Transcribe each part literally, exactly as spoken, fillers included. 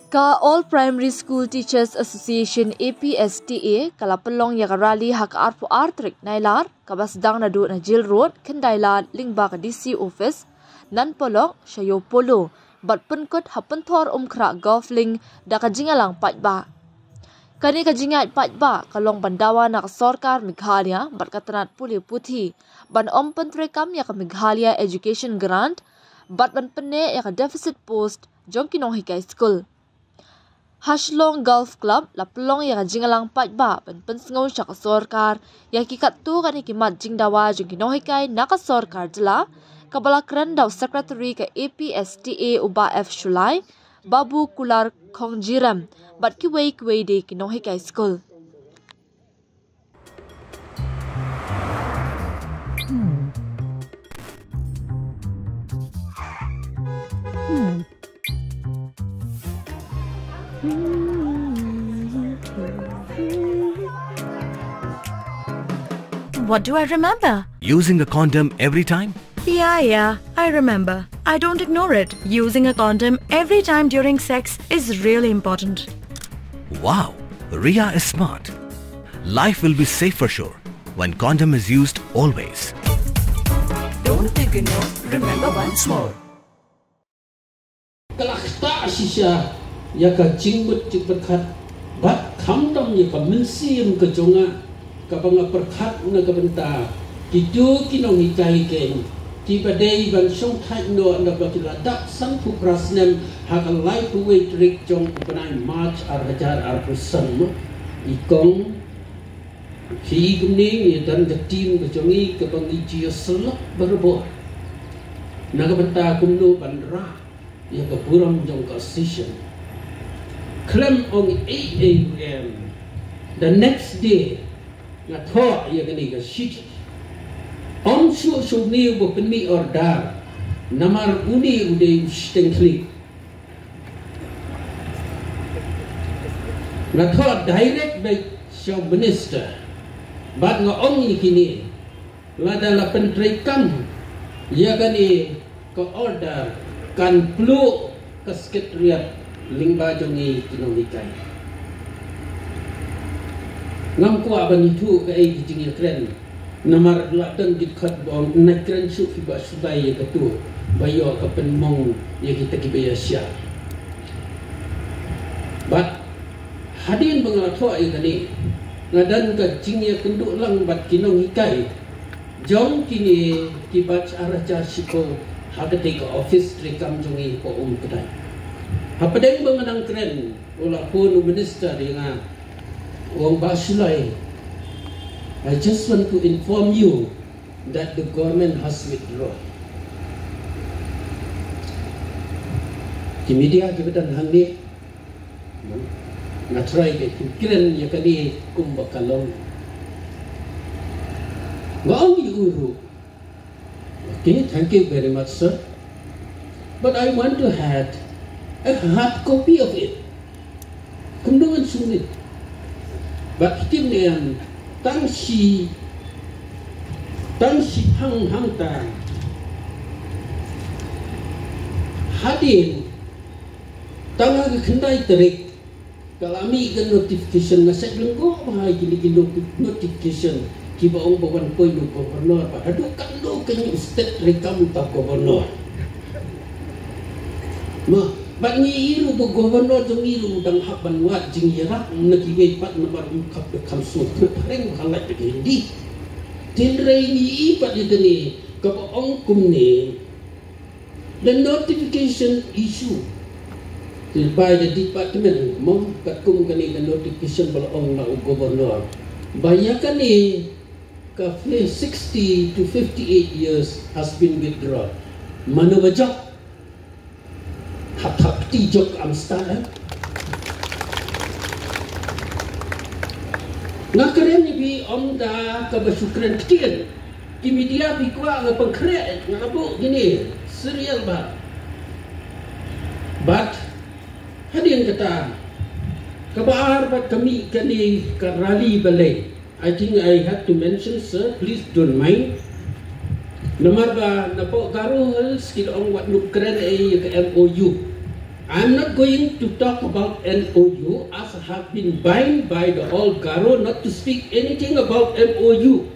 Ka All Primary School Teachers Association, A P S T A, ka la pynlong ïa ka rally ha ka arphew ar tarik Nailar, kaba sdang naduh na Jail Road, Khyndailad, lyngba ka D C office, nan polok sha Ïew Polo, bad pynkut ha Pynthor Umkhrah Golf Link da ka jingïalang paidbah. Kane ka jingïaid paidbah ka long ban dawa na ka sorkar Meghalaya bad ka tnat pule puthi ban ym pyntreikam ïa ka Meghalaya Education Grant bad ban pynneh ïa ka deficit post jong ki nonghikai skul. Ha Shillong Golf Club la pynlong ïa ka jingïalang paidbah ban pynsngew sha ka sorkar ïa ki katto katne ki mat jingdawa jong ki nonghikai na ka sorkar jylla, kaba la kren da u Secretary ka A P S T A u Bah F Shullai, Babu Kular Khongjirem, bad kiwei kiwei de ki nonghikai skul. What do I remember? Using a condom every time? Yeah, yeah, I remember. I don't ignore it. Using a condom every time during sex is really important. Wow, Ria is smart. Life will be safe for sure when condom is used always. Don't ignore, remember once more. Ka la ktah shisha ïa ka jingmut jingpyrkhat bad khamtam ïa ka mynsiem ka jong nga, kaba nga pyrkhat na ka bynta kito ki nonghikai keiñ, kiba dei ban shongthait noh naba ki la dap sanphew phra snem ha ka laiphew wei tarik jong u bnai March ar hajar arphew san. I kong, phi kumne, ngi don ka team ka jong ngi kaba ngi ju ïasyllok barabor na ka bynta kumno ban rah ïa ka burom jong ka session. Khlem ong ei ei ruh em, the next day nga thoh ïa kane ka shithi. Ym shuh shuh une uba pynmih order, namar une u dei u shiteng khlieh. Nga thoh direct beit sha u minister bad nga ong ïa kine, lada la pyntreikam ïa kane ka order, kan pluh ka secretariat lyngba jong ngi ki nonghikai. Ngam kwah ban ïathuh kaei ka jingïakren, namar la don ki khot ba ong, na kren shuh phi Bah Shullai ïa kato, ba ïoh ka pynmong ïa kita kiba ïasyah. Bad hadien ba nga la thoh ïa kane, nga don ka jingïakynduh lang bad ki nonghikai jong kine ki batch ar hajar shiphew ha katei ka office treikam jong ngi ha Umkdai. Hapdeng ba nga dang kren, u la phone u minister ïa nga, u ong, Bah Shullai, I just want to inform you that the government has withdrawn. Ki media kiba don hangne, nga try beit ban kren ïa kane kumba ka long. Nga ong ïa u ruh, okay, thank you very much, sir. But I want to have a hard copy of it. Kumno ngan sumar? Bad kine em, tang shi, tang shi hang hangta. Hadien, tang ha ka khyndai tarik, ka la mih ka notification, nga sait lyngkhuh bha ïa kine ki noti-, notification kiba ong ba wan poi na u governor, bad haduh katno katne state treikam uta u governor. Ma, bad ngi i ruh ba u governor jong ngi ruh u dang hap ban wad jingïarap na kiwei pat namar um kham da kham sngewthuh phareng bha lait da ka Hindi. Hynrei ngi i pat ïa kane kaba ong kumne, the notification issue by the department, mo, katkum kane ka notification ba la ong na u governor ba ïa kane ka sixty to fifty-eight years has been withdrawn. Mano ba jop? Hap hap ti jop am stad, eh? Nga kren ïa phi ym da kaba shu kren ktien. Ki media phi kwah nga pynkhreh, nga buh kine serial bha. But hadien kata, kaba ar bad ka mih kane ka rally balei. I think I had to mention, sir, please don't mind. Namar ba napoh Garo Hills ki la ong wat nym kren ei ïa ka M O U. I'm not going to talk about M O U as I have been bound by the all Garo not to speak anything about M O U.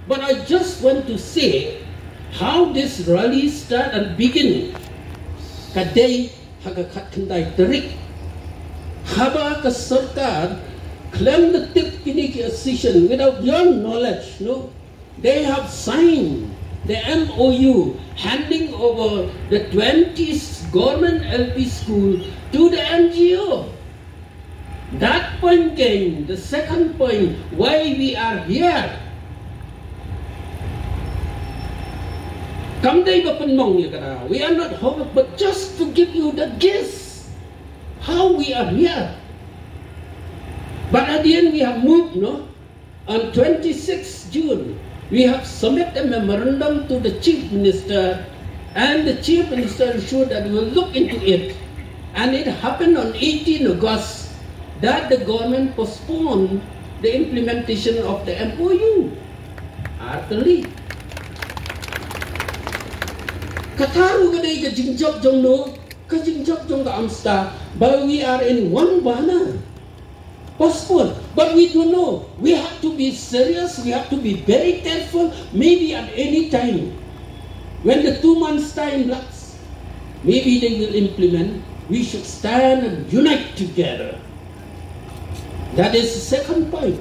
But I just want to say how this rally start and begin. Ka dei ha ka khatkhyndai tarik. Haba ka sorkar khlem da tip kine ki association, without your knowledge, no? They have signed the M O U handing over the twenty government L P school to the N G O. That point came, the second point, why we are here. Kam dei ba pynmong ïa kata. We are not home, but just to give you the gist how we are here. But at the end, we have moved, no? On twenty-sixth June, we have submitted a memorandum to the Chief Minister, and the Chief Minister ensured that we will look into it. And it happened on eighteen August that the government postponed the implementation of the M O U. Artylli. Kata ruh ka dei ka jingjop jong no, ka jingjop jong ka AMSTA, but we are in one banner. Postpone. But we don't know. We have to be serious. We have to be very careful. Maybe at any time, when the two months time lapse, maybe they will implement. We should stand and unite together. That is the second point.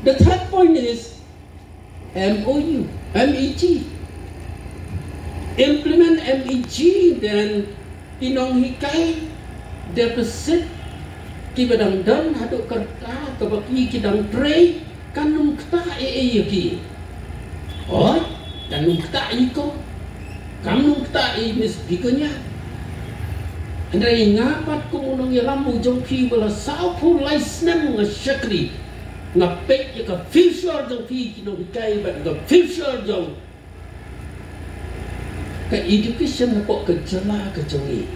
The third point is M O U, M E G. Implement M E G, then ki nonghikai deficit kiba dang don haduh katta kaba ki ki dang trei kan ym ktah ei ei ïa ki. Oi, kan ym ktah ïa ko. Kan ym ktah ïa Miss Begonia. Hynrei nga pat kum u nongïalam u jong phi ba la sawphew lai snem nga shakri. Nga peit ïa ka future jong phi ki nonghikai bad ka future jong ka education hapoh ka jylla ka jong ngi.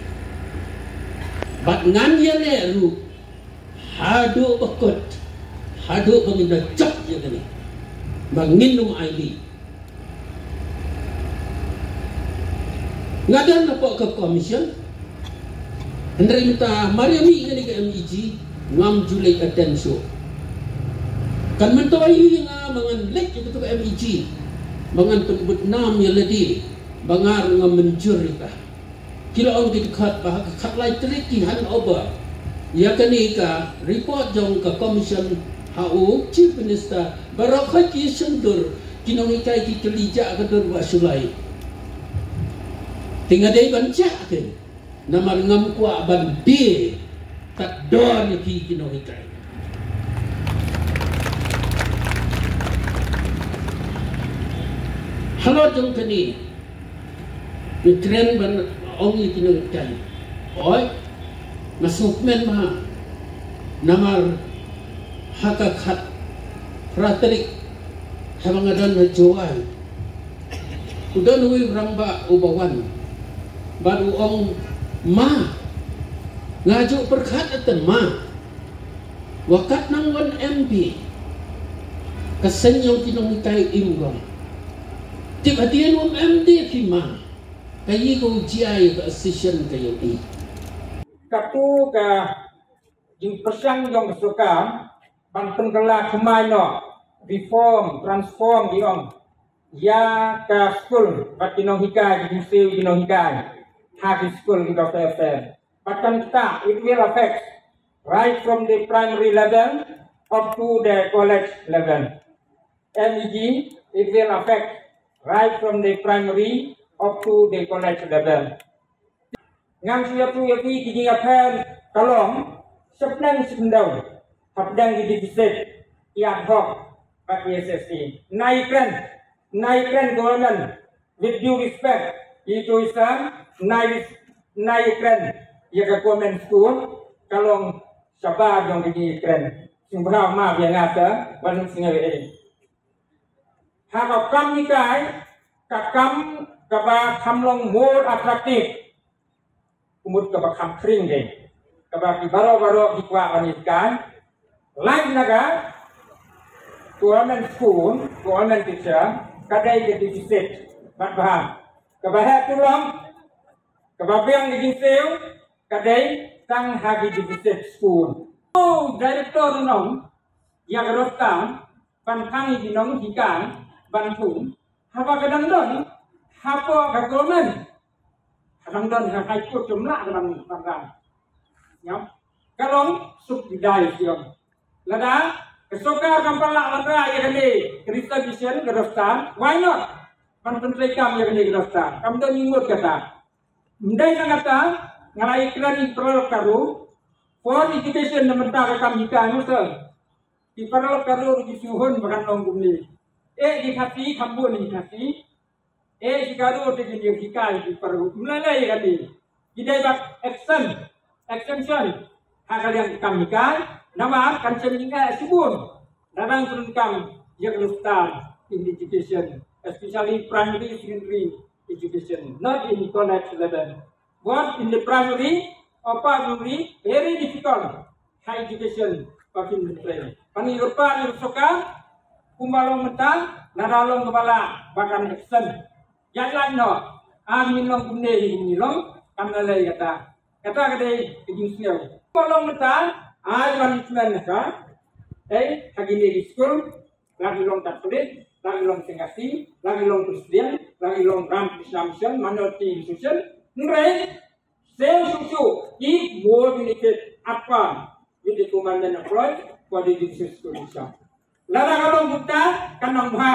Bad ngan ïaleh ruh haduh ba kut, haduh ba ngin da jop ïa kane. Ba ngin ym ailad. Nga don hapoh ka commission. Hynrei mynta mar ïa mih kane ka M E G ngam ju leit attend shuh. Kan myntoi ïa nga ba ngan leit ïa katu ka M E G ba ngan pynbud nam ïa lade ba nga ruh ngam mynjur ïa ka. Ki la ong ki dkhot ba ha ka khatlai tarik ki hand over ïa kane ka report jong ka commission ha u Chief Minister. Baroh khoit ki shon dur, ki nonghikai ki kylli jia ka dur ba shu lai. Te nga dei ban jia te. Namar ngam kwah ban die kat dor ïa ki ki nonghikai. Halor jong kane, ngi kren ban ong ïa ki nonghikai. Oi, nga sngewkmen bha. Namar ha ka khatphra tarik haba nga don ha Jowai, u don uwei u rangbah uba wan bad u ong, ma, nga ju pyrkhat ïa te ma. Wa katno ngan em phi? Ka seng jong ki nonghikai im gom. Tip hadien wam em de phi ma. Ka yi ko jia ïa ka association ka ïa i. Katu ka jingpyrshang jong ka sorkar ban pynkylla thymmai noh, reform, transform ki ong, ïa ka skul bad ki nonghikai, ki jingsiew ki nonghikai ha ki skul ki ba pher pher. Bad kan ktah, it will affect right from the primary level up to the college level. M E G, it will affect right from the primary up to the college level. Ngam shu ïathuh ïa phi ki jingïapher ka long shapdeng shapdew hapdeng ki deficit, ki ad hoc bad ki S S T. Nai kren, nai kren government, with due respect ïa i Toisan, nai, nai kren ïa ka government school. Ka long shabar jong ki jingkren. Sngewbha ma ïa nga ta ban sngewbha. Ha ka kam hikai, ka kam kaba kham long more attractive. Kumut kaba kham khring dei, kaba ki baroh baroh ki kwah ban hikai. Like na ka government school, government teacher, ka dei ka deficit. Bad bha kaba heh tulop, kaba biang ka jingsiew, ka dei tang ha ki deficit school. Oh, director nong ïa ka Rostam ban thang ïa ki nonghikai ban thung haba ka dang don hapoh ka government, ka dang don ha High Court jong la ka dang ban rang. Ïa ka long suk di dai siang. Lada ka sorkar kam pat lah ban rah ïa kane ka reservation ka Rostam, why not ban pyntreikam ïa kane ka Rostam? Kam don ïa ngut kata. Ym dei na kata nga la ïakren ïa ki paralok Garo for education na bynta ka kam hikai, mo sir. Ki paralok Garo ruh ki sngewhun ba kan long kumne. Eh, ki Khasi kham bun ki Khasi. Eh, ki Garo te ki ïa hikai ki paralok. Ym lei lei kane. Ki dei bad exempt, exemption ha ka liang ka kam hikai. Namar kan shem jingeh shibun lada ngi pyndonkam ïa ka Rostam in education, especially primary, secondary education, not in college level. But in the primary, upper primary, very difficult higher education ba kin mynta. Ban ïa ka sorkar kumba long mynta, lada long kaba lah ba kan exempt. Ïa lait noh, ah, ngin long kumne, ngin long, kam lei lei kata. Kata ka dei ka jingsngew. Kumba long mynta, ah, ban implement ka, eh, ha kine ki skul, la ki long Catholic, la ki long Saint Khasi, la ki long Christian, la ki long Ramakrishna Mission, minority institution, hynrei shisha shisha ki more benefit apart with the commandment of Christ for the Jesus Christ. Lada ka long kumta kan nang bha.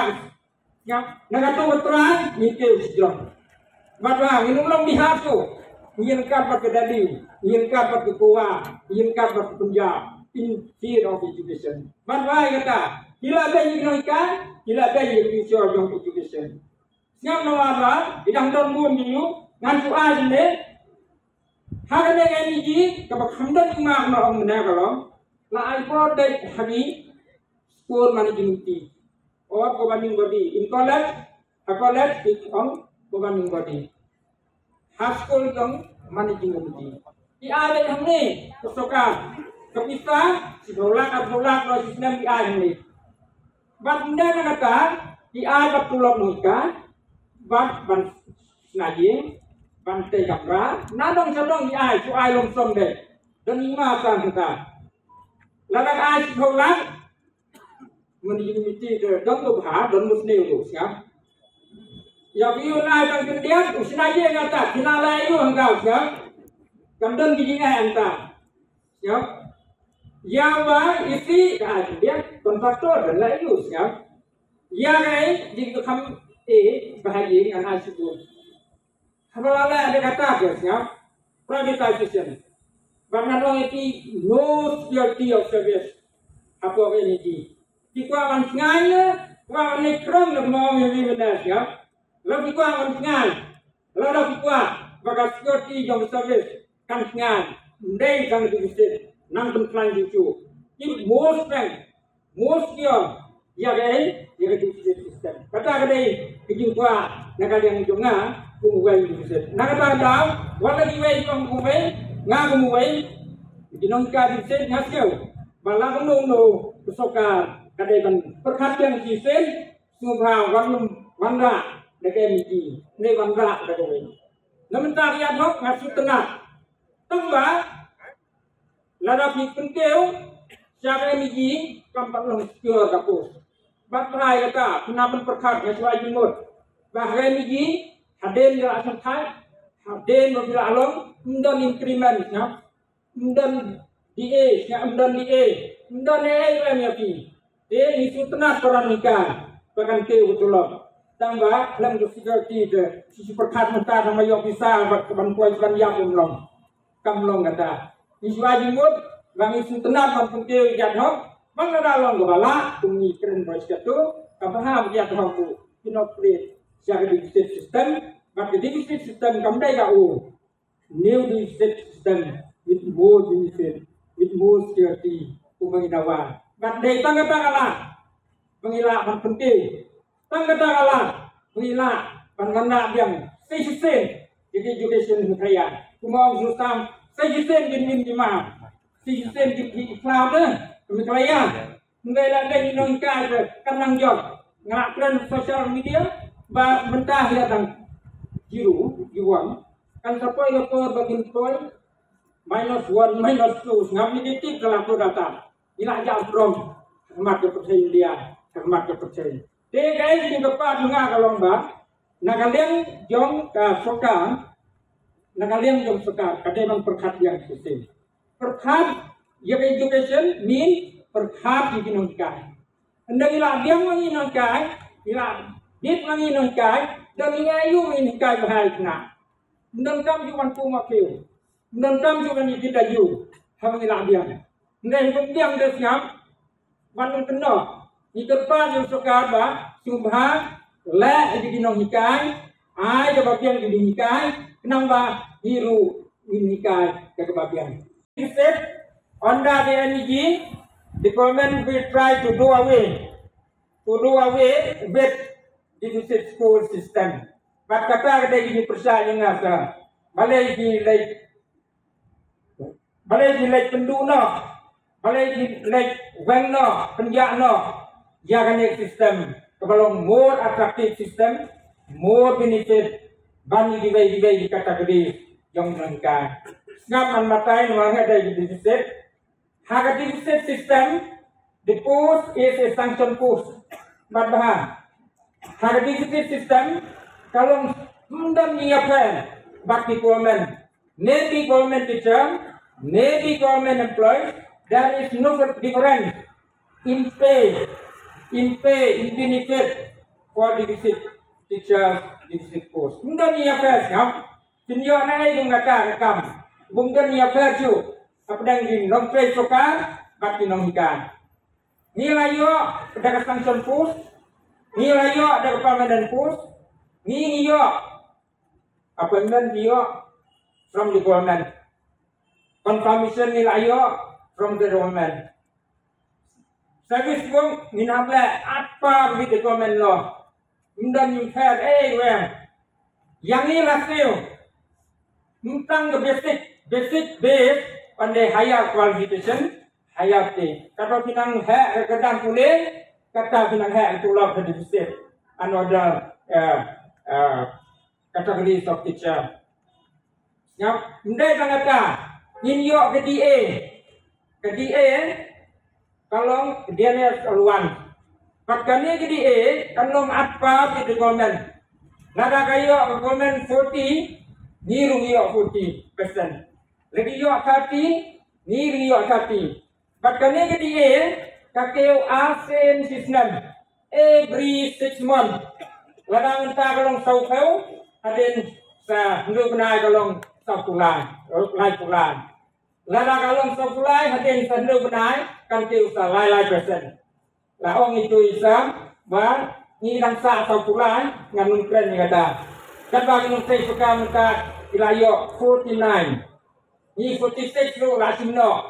Ïa, na kato ka trai ngin kiew shajrong. Bad ba ngin ym long bihato, ngin kat bad ka Delhi, ngin kat bad ka Goa, ngin kat bad ka Punjab in field of education. Bad ba ïa kata, ki la beiñ ïa ki nonghikai, ki la beiñ ïa ki future jong education. Sngap namar ba ki dang don bun ki ïa, ngan shu ai ne. Ha kane ka NEG kaba kham don ma, ma ong mynne ka long, la ai bor dei ha ki school managing committee or governing body. In college, ha college ki ong governing body. Ha school ki ong managing committee. Ki ai dei hangne ka sorkar, ka pisa shiphew lak, arphew lak, shiphew snem ki ai hangne. Bad ynda na kata ki ai bad tulop nonghikai, bad ban shna ïing, ban tei kamra, na dong sha dong ki ai, shu ai lump sum dei. Don ïing ma sa kata. Lada ka ai shiphew lak, managing committee te don to bha, don mus ne u sngap. Ïa ki u nai tang khyndiat, u shna ïing hangta, ki la leh ïa u hangta u sngap. Kam don ki jingeh hangta. Sngap. Ïa ba isi ka ai khyndiat, contractor don leh ïa u sngap. Ïa ka ei, jingdonkam ei, ba ha ïing ngan ai shibun. Haba la leh da kata ka sngap, privatization. Ba ngan ong ïa phi no security of service hapoh ka NEG. Phi kwah ban sngap ne, kwah ban leit khrong ne, mo ïa phi mynta sngap. Lada phi kwah ban sngap, lada phi kwah ba ka security jong ka service kan sngap, ym dei tang ka deficit, nang pynkhlaiñ shuh shuh. Ki most bank most ïa, ïa ka ei, ïa ka deficit system. Kata ka dei ka jingkwah na ka liang jong nga kum uwei u deficit. Na kata ka daw, wat la kiwei ki ong kumwei, nga kum uwei, ki nonghikai deficit nga sngew ba la kumno kumno ka sorkar ka dei ban pyrkhat biang shisien, sngewbha wan, wanrah da ka NEG, ne wanrah da kawei. Na mynta ka ïa hok nga shu tnat. Tang ba lada phi pynkiew sha ka NEG kam pat long secure ka post. Bad trai kata phi na pynpyrkhat, nga shu ai jingmut ba ha ka NEG hadien ka la shangthait, hadien ba phi la long, ym don increment, ym don DA, ym don DA, ym don DA lem ïa phi. Te ngi shu tnat para ngi ka, ba kan kiew ka tulop. Tang ba khlem ka security te, shu shu pyrkhat mynta tang ba ïoh pisa bad ka ban poi ban ïap ym long. Kam long kata. Ngi shu ai jingmut ba ngi shu tnat ban pynkiew ïa ka hok. Ba lada long kaba lah, kum ngi kren ba shi kato, kaba ha ba ïa ka hok u, ki nongpynïaid sha ka deficit system, bad ka deficit system kam dei ka u. New deficit system with more benefit, with more security, kumba ngi dawa. Bad dei tang kata ka lah ba ngi lah ban pynkiew. Tang kata ka lah ba ngi lah ban wanrah biang sa shisien ïa ka education Meghalaya. Kumba ong u Sam, sa shisien kin im ki ma, sa shisien kin im ki khlaw, eh, ka Meghalaya. Ym dei la dei ki nonghikai te kan nang jop. Nga la kren social media ba mynta hi la dang zero, zero one. Kan sa poi ka por ba kin poi minus one, minus two, sngap negative ka la tu data. Ila ja from khmat ka pyrthei India, khmat ka pyrthei. Te kai jingkyrpad nga ka long ba na ka liang jong ka sorkar, na ka liang jong sorkar ka dei ban pyrkhat ïa ka system. Pyrkhat ïa ka education mean pyrkhat ïa ki nonghikai. Ynda ila biang ma ngi nonghikai, ila bit ma ngi nonghikai, da ngi ïa ïu ngi hikai bha ïa kine. Ynda kam ju ban pum ma kiew. Ynda kam ju ban ïa kita ïu. Haba ngi la biang. Ynda ngi biang da siam. Ban nang kynnoh. Ngi kyrpad ïa u sorkar ba sngewbha leh ïa ki nonghikai, ai kaba biang ki nonghikai, khnang ba ngi ruh ngin hikai da kaba biang. He said, under the N E G, the government will try to do away, to do away with deficit school system. Bad kata ka dei ki pyrshah ïa nga sa. Balei ki leh Balei ki leh pynduh noh, balei ki leh weng noh, pynjah noh ïa kane ka system kaba long more attractive system, more benefit ban ïa kiwei kiwei ki category jong nonghikai. Sngap, man batai namar nga dei ki deficit. Ha ka deficit system, the post is a sanction post. Bad bha, ha ka deficit system ka long ym don ïa pher bad ki government. Maybe government teacher, maybe government employee, there is no difference in pay, in pay, in benefit for deficit teachers, deficit post. Ym don ïa pher, sngap. Phin ïoh na ei jong kata ka kam. Bym don ïa pher shuh hapdeng ki nongtrei sorkar bad ki nonghikai. Ngi la ïoh da ka sanction post, ngi la ïoh da ka permanent post, ngi ngi ïoh appointment, ngi ïoh from the government. Confirmation ngi la ïoh from the government. Service book ngin hap leh as per with the government law. Ym don ïa pher ei weng. Ïa ngi la siew. Ym tang ka basic, basic base, pynban higher qualification, higher pay. Kata phi nang heh ka dang pule, kata phi nang heh ka tulop ka deficit. Another, uh, uh, categories of teacher. Sngap, ym dei tang kata, ngin ïoh ka D A. Ka D A ka long dearness allowance. Bad kane ka D A kan long as per with the government. Lada ka ïoh ka government forty, ngi ruh ngi ïoh forty percent. Lada ka ïoh thirty, ngi ruh ngi ïoh thirty. Bad kane ka D A ka kiew ar sien shi snem, every six months. Lada mynta ka long saw phew, hadien sa hynriew bnai ka long saw phew lai, laiphew lai. Lada ka long saw phew lai, hadien sa hynriew bnai kan kiew sa lai lai percent. La ong itu i Sam ba ngi dang sah saw phew lai, ngan ym kren ïa kata. Katba ngi nongtrei sorkar mynta ki la ïoh forty nine. Ngi forty six ruh la shim noh.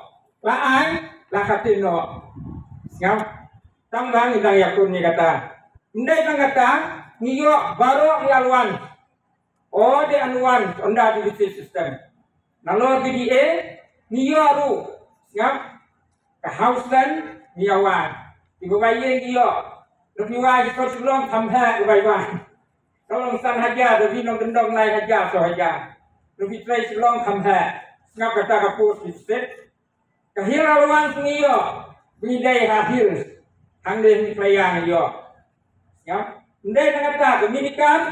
La ai, la ka tip noh. Sngap. Tang ba ngi dang ïakun ïa kata. Ym dei tang kata, ngi ïoh baroh ngi allowance. All the allowance under the deficit system. Nalor ka D A ngi ïoh ruh. Sngap. Ka house rent ngi ïa wad. Kiba wai ïing ngi ïoh. Lada phi wai ki trei Shillong kham heh kiba wai. Ka long san hajar, lada phi nongkyndong lai hajar, saw hajar. Lada phi trei Shillong kham heh. Sngap, kata ka post deficit. Ka hill allowance ngi ïoh ba ngi dei ha hills. Hangne ngi playa ngi ïoh. Sngap. Ym dei tang kata, ka Medicare,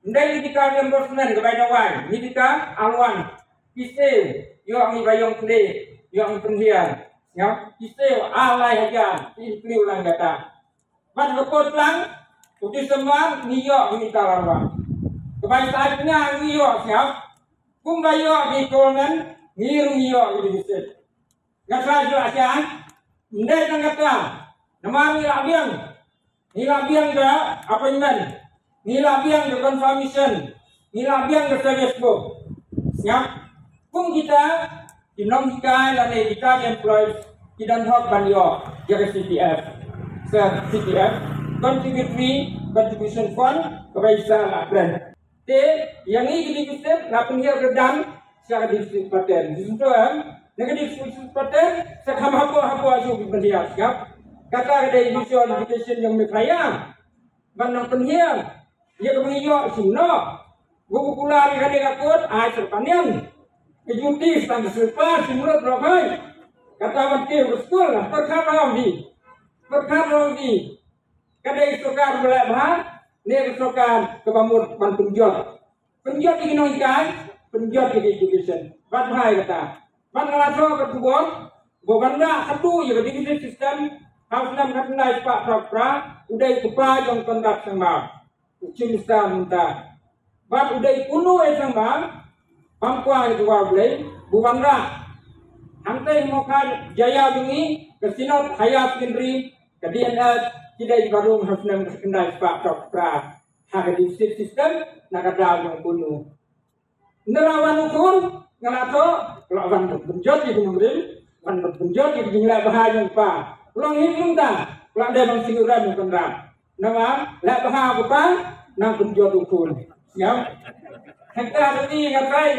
ym dei Medicare reimbursement kaba ïa wai, Medicare allowance. Ki siew, ïoh ngi ba ïong khleh, ïoh ngi pynhiar. Sngap. Ki siew ar lai hajar, ki include lang kata. Bad ka por lang u December ngi ïoh ngi ta la ruh. Ka bai sa nga ngi ïoh, sngap. Kumba ïoh ngi government, ngi ruh ngi ïoh ngi deficit. Nga sa ju la sha, ym dei tang kata. Namar ngi la biang. Ngi la biang da appointment. Ngi la biang da confirmation. Ngi la biang da service book. Sngap. Kum kita ki nonghikai lane kita ki employees ki don hok ban ïoh ïa ka C P F. Sa C P F, Contributory Contribution Fund, kaba isa la plan. Te ïa ngi ki deficit la pynhiar ka dang sha ka deficit pattern. Di sento em, na ka deficit pattern sa kham hapoh hapoh aju ki pynhiar, sngap. Kata ka dei issue education jong Meghalaya. Ban nang pynhiar ïa kaba ngi ïoh shim noh. Ba popular ïa kane ka kot ai sha ka panian. Ka juti sa ka slippers shi mrot rok hai. Kata ban kiew ka skul la pyrkhat rong di. Pyrkhat rong di. Ka dei ka sorkar ba leh bha ne ka sorkar kaba mut ban pynjot. Pynjot ïa ki nonghikai, pynjot ïa ki education. Bad bha ïa kata. Bad nga la thoh ka khubor ba ban rah haduh ïa ka deficit system ha u snem khatkhyndai spah phrapra u dei u kpa jong Conrad Sangma. U Chief Minister mynta. Bad u dei u Conrad Sangma, bam kwah ïa ka war Blei, ba ban rah. Hangtei mo ka jaya jong ngi, ka Synod Higher Secondary, ka D N S, ki dei ba rung ha u snem khatkhyndai spah phrapra ha ka deficit system na ka daw jong u Conrad. Nera wan u Khun, nga la thoh, la wan ban pynjot ïa ki nongrim, wan ban pynjot ïa ki jingleh bha jong u kpa. Long hi kumta, la dei ban sngewrem u Conrad. Namar leh bha u kpa, nang pynjot u Khun. Ngam. Hangta dei nga trai,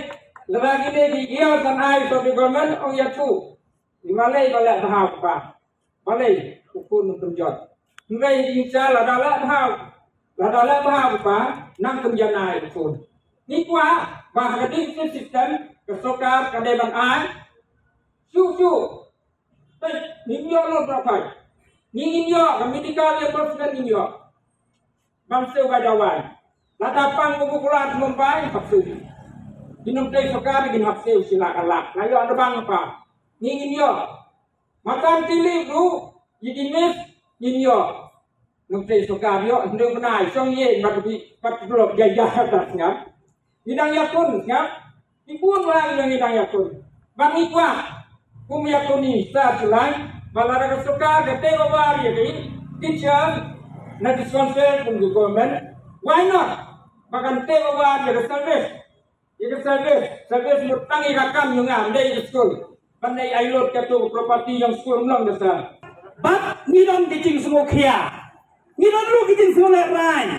lada kine ki ïa san ai to di government ong ïa tu. Ïa balei ba leh bha u kpa. Balei u Khun u pynjot. Hynrei ïa ka lada leh bha, lada leh bha u kpa, nang pynjanai u Khun. Ngi kwah ba ha ka deficit system ka sorkar ka dei ban ai. Shu shu. Peit, ngin ïoh lut rok hai. Ngin ïoh ka medical reimbursement ngin ïoh. Bam siew ba jawai. Lada pang u bukulat Mumbai hap siew. Ki nongtrei sorkar kin hap siew shi lak ar lak. La ïoh da bang pa. Ngin ïoh. Maternity leave ruh, ïa ki nurse, ngin ïoh. Nongtrei sorkar ïoh, hynriew bnai, shong ïing, bad ki, bad ki block, ïa, ïa, ïa, sngap. Ngi dang ïakun, sngap. Ngi bun bha ngi dang, ngi dang ïakun. Bad ngi kwah, kum ïakun ngi, sa July, ba lada ka sorkar ka take over ïa ki teacher, na ki sponsor kum ki government, why not? Ba kan take over ïa ka service. Ïa ka service, service mut tang ïa ka kam jong nga, ym dei ïa ka skul. Ban dei ai lut kato ka property jong skul, ym long ka sa. Bad ngi don ki jingsngewkhia. Ngi don ruh ki jingsngewlehrain.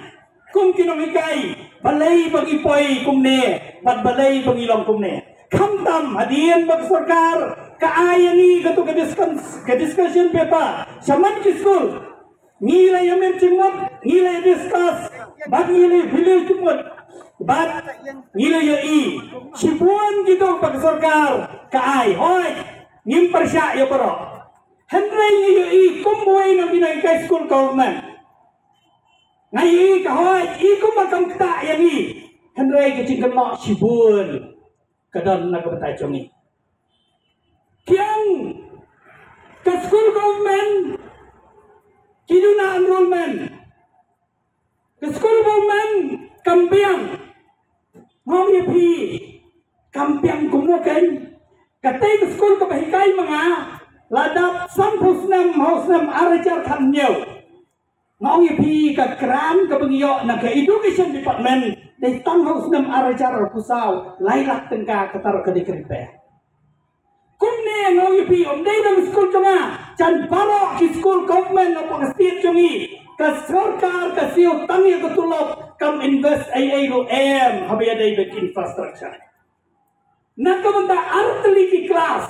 Kum ki nonghikai, balei ba ngi poi kumne, bad balei ba ngi long kumne. Khamtam hadien ba ka sorkar ka ai ïa ngi kato ka discuss-, ka discussion paper shaman ki skul. Ngi la ïa mem jingmut, ngi la ïa discuss, bad ngi la ïa phylliew jingmut, bad ngi la ïa i. Shibun kito ba ka sorkar ka ai, hooid, ngim pyrshah ïa baroh. Hynrei ngi ïa i kum uwei na ki nonghikai skul government. Nga ïa i ka hooid, i kum ba kam ktah ïa ngi. Hynrei ka jingkynnoh shibun ka don na ka bynta jong ngi. Kiang ka skul government ki duna enrollment. Ka skul government kam biang. Ngong ïa phi kam biang kumno kein. Katei ka skul kaba hikai ma nga la dap sanphew snem ha u snem ar hajar khathynñiew. Nga ong ïa phi ka grant kaba ngi ïoh na ka education department dei tang ha u snem ar hajar arphew saw lai lak tyngka kata ruh ka dei ka repair. Kumne nga ong ïa phi ym dei tang skul jong nga, jan baroh ki skul government hapoh ka state jong ngi ka sorkar ka siew tang ïa ka tulop kam invest ei ei ruh em haba ïadei bad infrastructure. Na ka bynta ar tylli ki klas,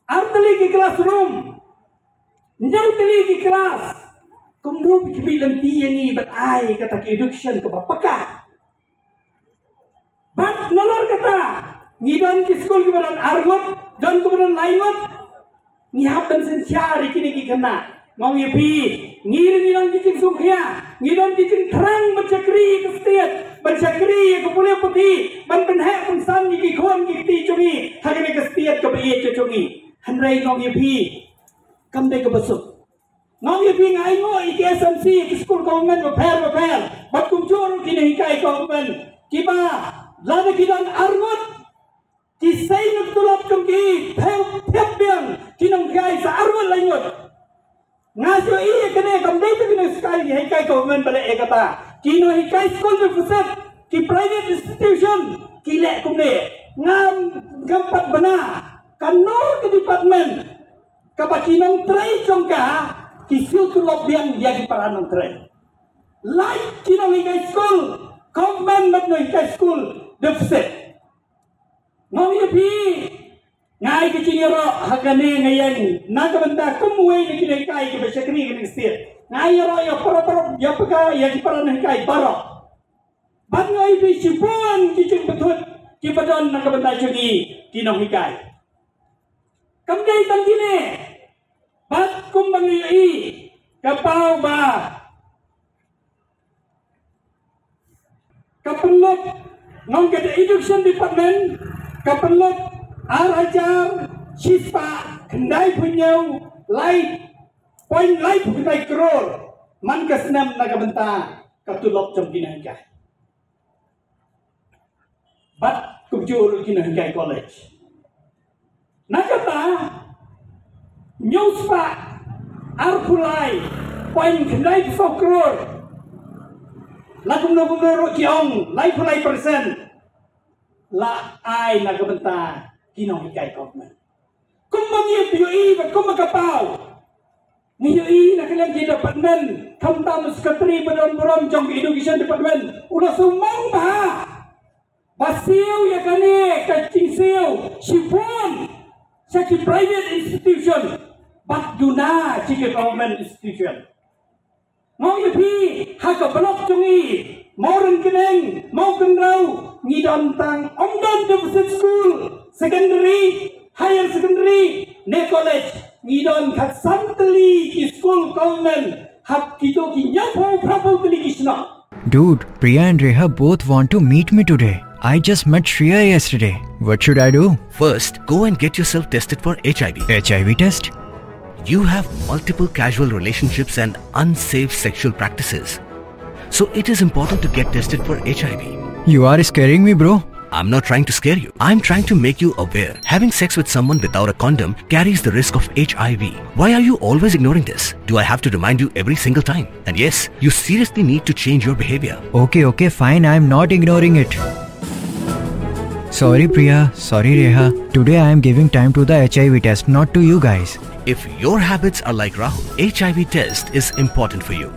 ar tylli ki classroom, hynñiew tylli ki klas. Kumno phi khmih lynti ïa ngi ban ai kata ka education kaba paka. Bad nalor kata ngi don ki skul kiba don ar ngut, don kiba don lai ngut. Ngi hap ban synshar ïa kine ki khynnah. Nga ong ïa phi, ngi ruh ngi don ki jingsngewkhia, ngi don ki jingthrang ban shakri ïa ka state, ban shakri ïa ka pule puthi, ban pynheh pynsan ïa ki khun ki kti jong ngi ha kane ka state kaba ïeit ka jong ngi. Hynrei nga ong ïa phi, kam dei kaba suk. Nga ong ïa phi, nga ainguh ïa ki S M C, ïa ki skul government bapher bapher, bad kumjuh ruh ki nonghikai government kiba lada ki don ar ngut, ki sei na ka tulop jong ki, pher pher biang ki nonghikai sa ar ngut lai ngut. Nga shu ïohi ïa kane kam dei tang ki nonghikai, hikai government ba leh ïa kata. Ki nonghikai skul deficit, ki private institution ki leh kumne. Ngam, ngam pat bna kano ka department kaba ki nongtrei jong ka ki siew tulop biang ïa ki para nongtrei. Lait ki nonghikai skul government bad nonghikai skul deficit. Nga ong ïa phi, nga ai ka jingïaroh ha kane nga ïeng na ka bynta kum uwei na ki nonghikai kiba shakri ha kane ka state. Nga ai ïaroh ïa para, para, ïa phi ka, ïa ki para nonghikai baroh. Bad nga ong ïa phi, shibun ki jingpynthut kiba don na ka bynta jong ngi ki nonghikai. Kam dei tang kine, bad kumba ngi ïohi ka paw ba ka pynlut, nong ka Education Department ka pynlut ar hajar shispah khyndai phew hynñiew, lai point lai phew khyndai klur man ka snem na ka bynta ka tulop jong ki nonghikai bad kumjuh ruh ki nonghikai college. Na kata, hynñiew spah arphew lai point khyndai phew saw klur, la kumno kumno ruh ki ong lai phew lai percent la ai na ka bynta ki nonghikai government. Kumba ngi ïohi bad kumba ka paw, ngi ïohi na ka liang ki department, khamtam u secretary ba don burom jong ka Education Department u la sngewmang bha ba siew ïa kane ka jingsiew shibun sha ki private institution bad duna sha ki government institution. Mo ïa phi, ha ka block jong ngi, mo Rangkyndeng, mo Kynrew, ngi don tang, ym don deficit school, secondary, higher secondary ne college. Ngi don khatsan tylli ki school government ha kito ki hynñiewphew phraphew tylli ki shnong. Dude, Priya and Reha both want to meet me today. I just met Shreya yesterday. What should I do? First, go and get yourself tested for H I V. H I V test? You have multiple casual relationships and unsafe sexual practices. So it is important to get tested for H I V. You are scaring me, bro. I'm not trying to scare you. I'm trying to make you aware. Having sex with someone without a condom carries the risk of H I V. Why are you always ignoring this? Do I have to remind you every single time? And yes, you seriously need to change your behavior. Okay, okay, fine. I'm not ignoring it. Sorry, Priya. Sorry, Reha. Today I am giving time to the H I V test, not to you guys. If your habits are like Rahul, H I V test is important for you.